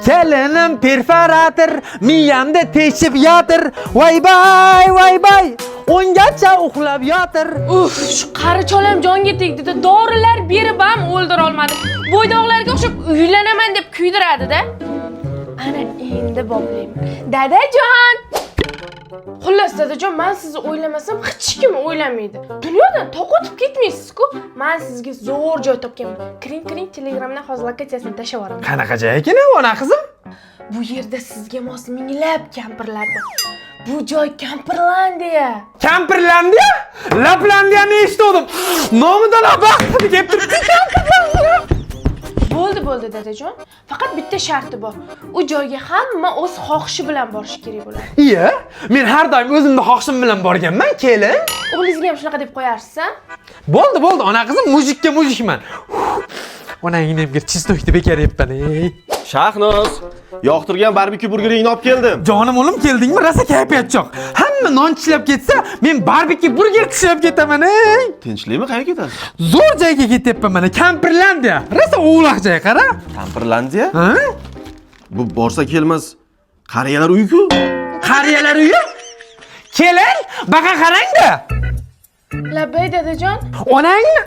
Kelinim perforator, miyamda teshib yotir. Voy bay, voy bay. O'ngacha uxlab yotir. Uf, shu qari cholam jonga tegdi-da, dorilar berib ham o'ldira olmadi. Bo'ydoqlarga o'xshab uylanaman deb kuydiradi-da. Ana endi boplayman. Dadajon! Xullas, dadajon, men sizni o'ylamasam hech kim o'ylamaydi. Dunyodan toq o'tib ketmaysiz-ku. Men sizga zo'r joy topganman. Kiring, kiring, Telegramdan hozir lokatsiyasini tashlab yuboraman. Qanaqa joy ekan u, ona qizim? Bu yerda sizga mos minglab kampirlar bor. Bu joy Kampirlandiya. Kampirlandiya? Laplandiyani eshitgandim. Nomidan baxt kelib turibdi Kampirlandiya. Bo'ldi, bo'ldi, dadajon. Faqat bitta sharti bor. U joyga hamma o'z xohishi bilan borishi kerak bo'ladi. Iya, men har doim o'zimni xohishim bilan borganman, kelin. O'g'lingizga ham shunaqa deb qo'yarsiz, a? Bo'ldi, bo'ldi, ona qizim, мужик ka мужик man. Onangni ham bir чеснок ni bekor yebman, ey. Shahnoz, yoqtirgan barbekyu burgeringni olib keldim. Jonim o'g'lim, keldingmi? Rosa kayfiyat cho'q. Hamma non tishlab ketsa, men barbekyu burger tishlab ketaman, ey. Tinchlikmi, qayerga ketasiz? Zo'r joyga ketyapman mana, Kampirlandiya. Rosa ovloq joy, qara. Kampirlandiya? Ha? Bu borsa kelmas qariyalar uyi-ku. Qariyalar uyi? Kelin, baqa qarang-da. Labbay, dadajon. Onangni.